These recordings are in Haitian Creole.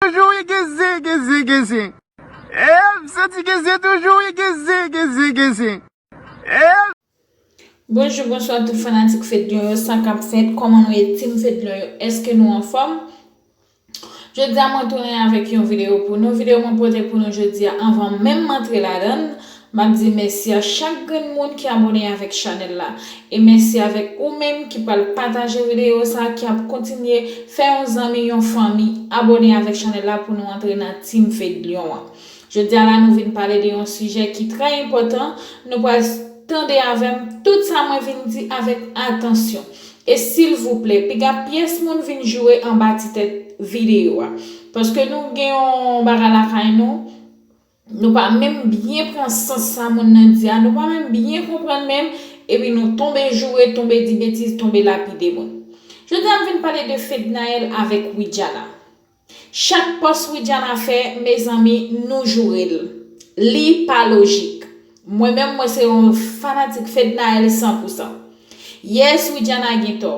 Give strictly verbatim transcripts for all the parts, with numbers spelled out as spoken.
Toujou wi geze, geze, geze. E m santi geze toujou wi geze, geze, geze. E Bonjou, bonswa tout fanatik Fed Lyon yo, sa k ap fèt, kòman nou ye Team Fed Lyon yo, èske nou anfòm? Jodi a mwen tounen avèk yon videyo pou nou, videyo mwen pote pou nou jodi a anvan menm m antre ladan l, m ap di mèsi a chak grenn moun ki abòne avèk chanèl la, e mèsi avèk ou menm ki pral pataje videyo sa, ki ap kontinye fè yon zanmi, yon fanmi abòne avèk chanèl la pou nou antre nan Team Fed Lyon an. Jodi a la nou vin pale de yon sijè ki trè enpòtan, nou pral tande avè m tout sa mwen vin di avèk atansyon. E silvouplè, piga pyès moun vin joure anba ti tèt videyo a. Paske nou gen yon bagay lakay nou, nou pa menm byen pran sans sa moun nan di a, nou pa menm byen konprann menm, epi nou tonbe joure, tonbe di betiz, tonbe lapide moun. Jodi a m vin pale de Fednaelle avèk Widiana. Chak pòs Widiana fè, mezanmi, nou joure l. Li pa lojik. Mwen menm, mwen se yon fanatik Fednaelle san pou san. Yes, Widiana gen tò.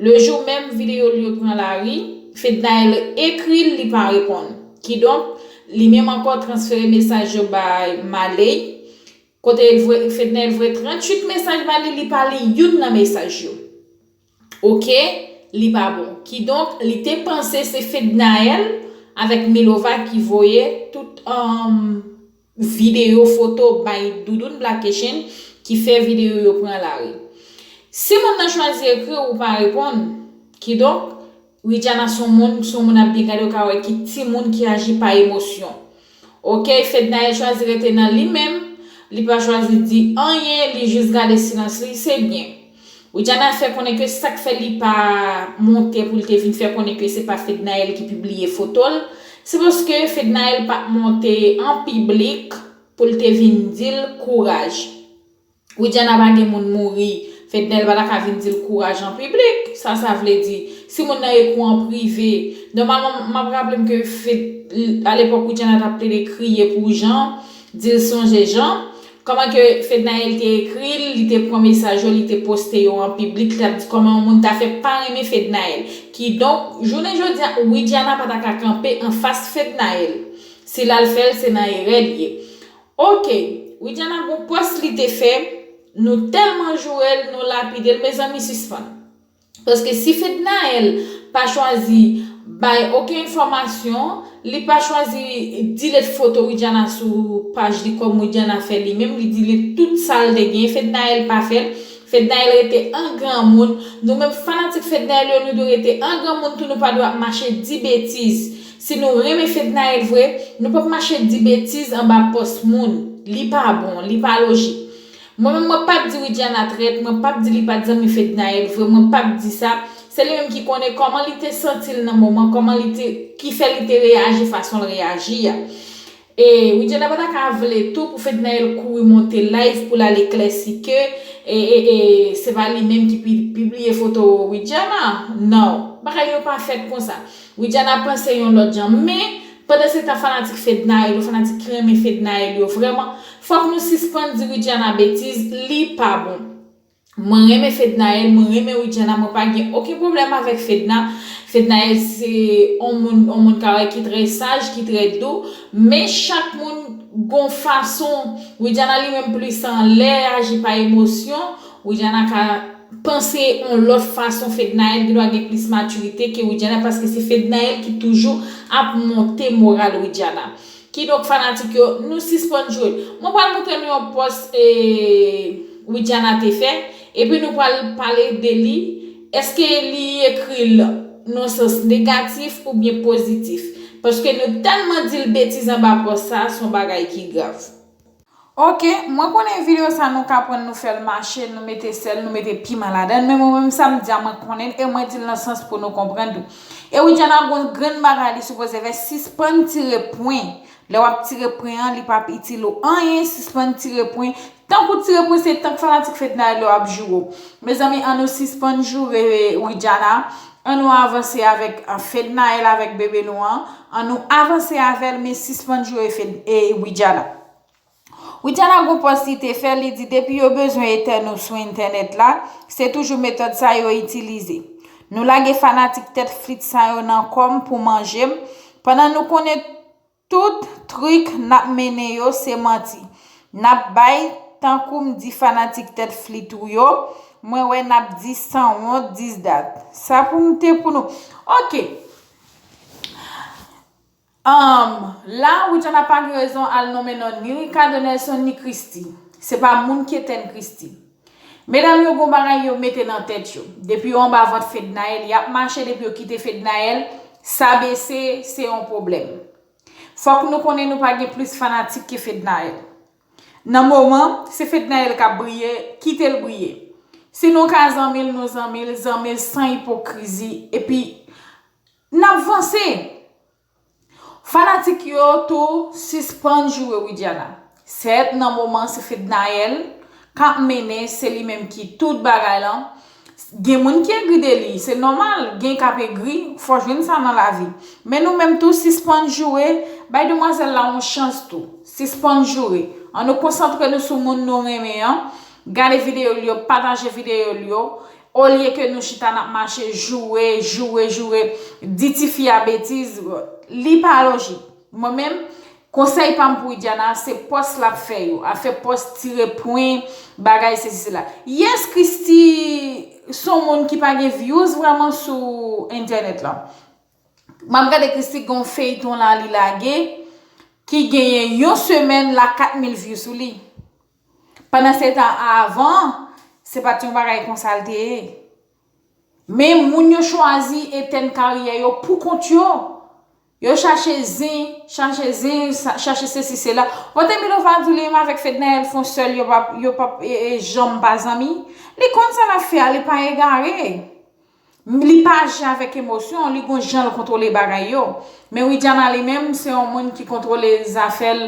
Le jou menm videyo l yo pran lari, Fednaelle ekri l, li pa reponn. Kidonk, li menm ankò transfere mesaj yo bay Maley, kote l voye, Fednaelle voye tranntuit mesaj ba li, li pa li youn nan mesaj yo. Oke, li pa bon. Kidonk, li te panse se Fednaelle avèk Milova ki voye tout um, videyo, foto bay Doudoune Black Echine ki fè videyo yo pran lari. Si moun nan chwazi ekri w, ou pa reponn, kidonk, Widiana se yon moun, se yon moun ap byen gade, ou ka wè ki timoun ki aji pa emosyon. Oke, Fednaelle chwazi rete nan li menm, li pa chwazi di anyen, li jis gade silans li, se byen. Widiana fè konnen ke sa k fè li pa monte pou l te vin fè konnen ke se pa Fednaelle ki pibliye foto l, se paske Fednaelle pa t monte an piblik pou l te vin di l kouraj. Widiana pa gen moun mouri, Fednaelle pa ta ka vin di l kouraj an piblik. Sa sa vle di? Si moun nan ekri w an prive, nòmalman m ap raple m ke Fed, alepòk Widiana t ap plede kriye pou Jean, di l sonje Jean. Kòman ke Fednaelle te ekri l, li te pran mesaj yo, li te poste yo an piblik, li t ap di kòman yon moun ta fè pa renmen Fednaelle. Kidonk, jounen jodi a, Widiana pa ta ka kanpe anfas Fednaelle. Si l al fè l, se nan erè l ye. Oke, Widiana gon pòs li te fè, nou tèlman joure l, nou lapide l, mezanmi sispann. Paske si Fednaelle pa chwazi bay okenn enfòmasyon, li pa chwazi delete foto Widiana sou paj li kòm Widiana fè li menm, li delete tout sa l te gen, Fednaelle pa fè l. Fednaelle rete an granmoun. Nou menm fanatik Fednaelle yo, nou dwe rete an granmoun tou, nou pa dwe ap mache di betiz. Si nou renmen Fednaelle vre, nou p ap mache di betiz anba pòs moun. Li pa bon, li pa lojik. Mwen menm, mwen p ap di Widiana trèt, mwen p ap di li pa t zanmi Fednaelle vre, mwen p ap di sa. Se li menm ki konnen kòman li te santi l nan moman, kòman li te, ki fè li te reyaji fason l reyaji a. E Widiana pa ta ka vle tou pou Fednaelle kouri monte live pou l al eklèsi ke e, e, e, se pa li menm ki pi, pibliye foto Widiana. Non, bagay yo pa fèt konsa. Widiana panse yon lòt jan. Men, pandansetan, fanatik Fednaelle yo, fanatik ki renmen Fednaelle yo, vrèman, fòk nou sispann di Widiana betiz, li pa bon. Mwen renmen Fednaelle, mwen renmen Widiana, mwen pa gen okenn pwoblèm avèk Fedna. Fednaelle se yon moun, yon moun ka wè ki trè saj, ki trè dou, men chak moun gon fason. Widiana li menm plis anlè, aji pa emosyon. Widiana ka panse yon lòt fason. Fednaelle gendwa gen plis matirite ke Widiana, paske se Fednaelle ki toujou ap monte moral Widiana. Kidonk, fanatik yo, nou sispann joure. Mwen pral montre nou yon pòs e, Widiana te fè, epi nou pral pale de li. Èske li ekri l nan sans negatif oubyen pozitif? Paske nou tèlman di l betiz anba pòs sa, se yon bagay ki grav. Oke, mwen konnen videyo sa nou ka pran l, nou fè l mache, nou mete sèl, nou mete piman ladan l, men mwen menm sa m di a mwen konnen l e mwen di l nan sans pou nou konprann tou. E Widiana gon grenn bagay li sipoze fè, sispann tire pwen. Lè w ap tire pwen an, li p ap itil ou anyen, sispann tire pwen. Tank ou tire pwen, se tank fanatik Fednaelle yo ap joure w. Mezanmi, ann nou sispann joure Widiana, ann nou avanse avèk Fednaelle avèk bebe nou an, ann nou avanse avè l, men sispann joure Fed, e, Widiana. Widiana gon pòs li te fè, li di depi yo bezwen etè nou sou entènèt la, se toujou metòd sa yo itilize. Nou lage fanatik tèt flit sa yo nan kò m pou manje m, Pandan nou konnen tout trik n ap mennen yo se manti. N ap bay, tankou m di fanatik tèt flit ou yo, mwen wè n ap di sanwont dis dat. Sa pou m te pou nou. Ok. Um, la, Widiana pa gen rezon al nonmen non ni Ricardo Nelson ni Christie. Se pa moun ki etèn Christie. Medam yo gon bagay yo mete nan tèt yo. Depi yo anba vant Fednaelle, y ap mache depi yo kite Fednaelle, sa bese, se yon pwoblèm. Fòk nou konnen nou pa gen plis fanatik ke Fednaelle. Nan moman, se Fednaelle k ap briye, kite l briye. Si nou ka zanmi l, nou zanmi l, zanmi l san ipokrizi, epi n ap vanse. Fanatik yo tou sispann joure Widiana. Sèt, nan moman se Fednaelle k ap mennen, se li menm ki tout bagay lan. Gen moun ki egri de li, se nòmal, gen k ap egri, fò jwenn sa nan lavi. Men nou menm tou sispann joure, bay demwazèl la yon chans tou. Sispann joure. Ann nou konsantre nou sou moun nou renmen an. Gade videyo l yo, pataje videyo l yo. Olye ke nou chita n ap mache joure, joure, joure, di tifi a betiz, li pa lojik. Mwen menm, konsèy pa m pou Widiana, se pòs l ap fè yo, afè pòs, tire pwen, bagay sesi sela. Yes, Christie se yon moun ki pa gen views vrèman sou entènèt lan. M ap gade Christie gen yon feyton la li lage, ki genyen yon semèn la kat mil views sou li. Pandan se tan avan, se pa t yon bagay konsa l te ye. Men moun yo chwazi etèn karyè yo pou kont yo. Yo chache zen, chache zen, sa- chache sesi sela. Pote Milova di w li menm avèk Fednaelle fon sèl, yo p ap, yo p ap e, e, janm pa zanmi. Li konn sa l ap fè a, li pa egare. Li pa aji avèk emosyon, li gon jan l kontwole bagay yo. Men Widiana li menm, se yon moun ki kontwole zafè l,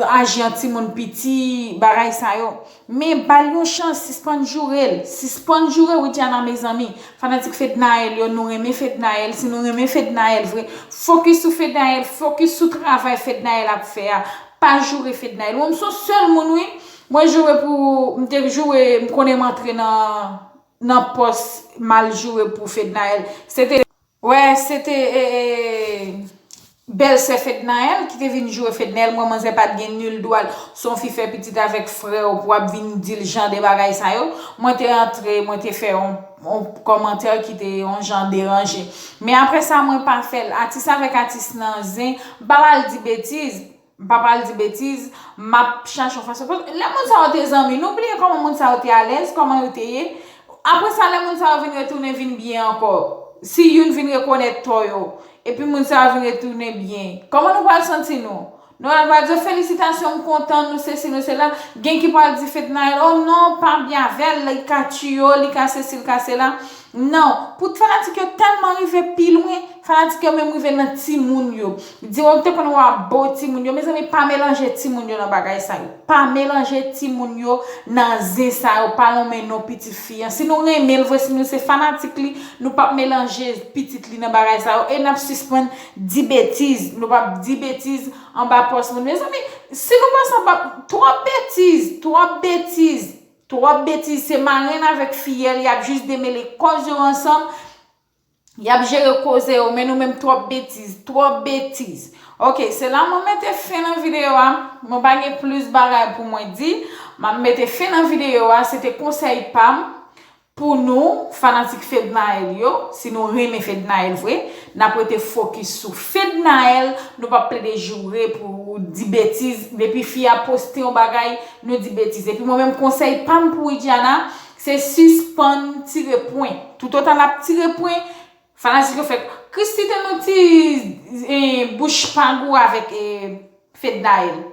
aji an timoun piti, bagay sa yo. Men ba l yon chans, sispann joure l. Sispann joure Widiana, mezanmi. Fanatik Fednaelle yo, nou renmen Fednaelle. Si nou renmen Fednaelle vre, fokis sou Fednaelle, fokis sou travay Fednaelle ap fè a. Pa joure Fednaelle. Mwen, m se yon sèl moun, wi. Mwen joure pou, m te joure, m konnen m antre nan, nan pòs mal joure pou Fednaelle. Se te, wè, se te, e, e, bèlsè Fednaelle ki te vin joure Fednaelle. Mwen, manzè pa t gen nil dwa l. Se yon fi fè pitit avèk frè w pou w ap vin di l jan de bagay sa yo. Mwen te antre, mwen te fè yon, yon kòmantè ki te yon jan deranje. Men apre sa, mwen pa fè l. Atis avèk atis nan zen, m pa pral di betiz. M pa pral di betiz, m ap chache yon fason. Paske lè moun sa yo te zanmi, nou bliye kòman moun sa yo te alèz, kòman yo te ye. Apre sa, lè moun sa yo vin retounen vin byen ankò, si youn vin rekonèt tò yo, epi moun sa yo vin retounen byen, kòman nou pral santi nou? Nou pral di yo, felisitasyon, m kontan, nou sesi, nou sela. Gen ki pral di Fednaelle, oh non, pa byen avè l, li ka tiye w, li ka sesi, li ka sela. Non, pou fanatik yo tèlman rive pi lwen, fanatik yo menm rive nan timoun yo. Di w te konn w ap bo timoun yo. Mezanmi, pa melanje timoun yo nan bagay sa yo. Pa melanje timoun yo nan zen sa yo. Pa lonmen non pitit fi an. Si nou renmen l vre, si nou se fanatik li, nou p ap melanje pitit li nan bagay sa yo. E n ap sispann di betiz. Nou p ap di betiz anba pòs moun. Mezanmi, si nou panse anba, twòp betiz, twòp betiz. Twòp betiz, se marenn avèk fiyèl, y ap jis demele kòz yo ansanm, y ap jere koze yo, men nou menm twòp betiz, twòp betiz. Ok, se la mwen mete fen nan videyo a, mwen pa gen plis bagay pou mwen di, m ap mete fen nan videyo a, se te konsèy pa m pou nou, fanatik Fednaelle yo, si nou renmen Fednaelle vre, n ap rete fokis sou Fednaelle, nou p ap plede joure pou di betiz, depi fi a poste yon bagay, nou di betiz. Epi mwen menm konsèy pa m pou Widiana, se sispann tire pwen. Toutotan l ap tire pwen, fanatik yo fè. Christie te nan ti, eh, bouch pa gou avèk, eh, Fednaelle.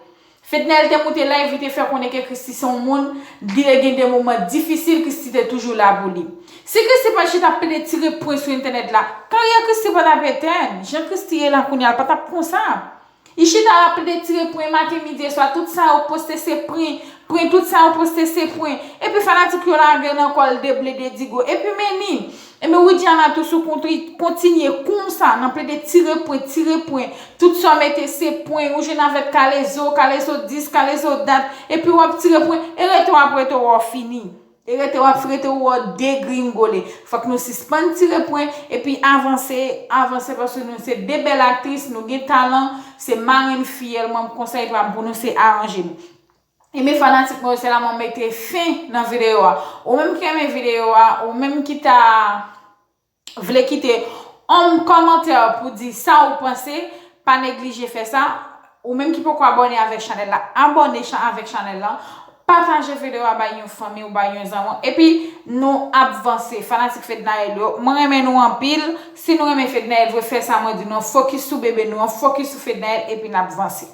Fednaelle te moute live, li te fè konnen ke Christie se yon moun, li te gen de moman difisil, Christie te toujou la pou li. Si Christie pa t chita ap plede tire pwen sou entènèt la, karyè Christie pa t ap etèn. Jan Christie ye la kounye a, l pa t ap konsa. Li chita ap plede tire pwen maten, midi e swa. Tout sa yo poste se pwen, pwen, tout sa yo poste se pwen. Epi fanatik yo lage nan kò l de ble de digo. Epi men ni, enben Widiana tou sou kontri, kontinye konsa, nan plede tire pwen, tire pwen. Tout sa w mete se pwen, ou jwenn avèk Kalezo, Kalezo dis, Kalezo dat. Epi w ap tire pwen, e rete w ap rete w fini. E rete w ap rete w degringole. Fòk nou sispann tire pwen epi avanse, avanse paske nou se de bèl aktris, nou gen talan, se marenn fiyèl, mwen m konsèy pa m pou nou se aranje nou. E men fanatik mwen yo, se la mwen mete fen nan videyo a. Ou menm ki renmen videyo a, ou menm ki ta vle kite yon kòmantè pou di sa ou panse, pa neglije fè sa. Ou menm ki poko abòne avèk chanèl la, abòne avèk chanèl la. Pataje videyo a bay yon fanmi ou bay yon zanmi. Epi nou ap vanse. Fanatik Fednaelle yo, mwen renmen nou anpil. Si nou renmen Fednaelle vre, fè sa mwen di nou. Fokis sou bebe nou an, fokis sou Fednaelle epi n ap vanse.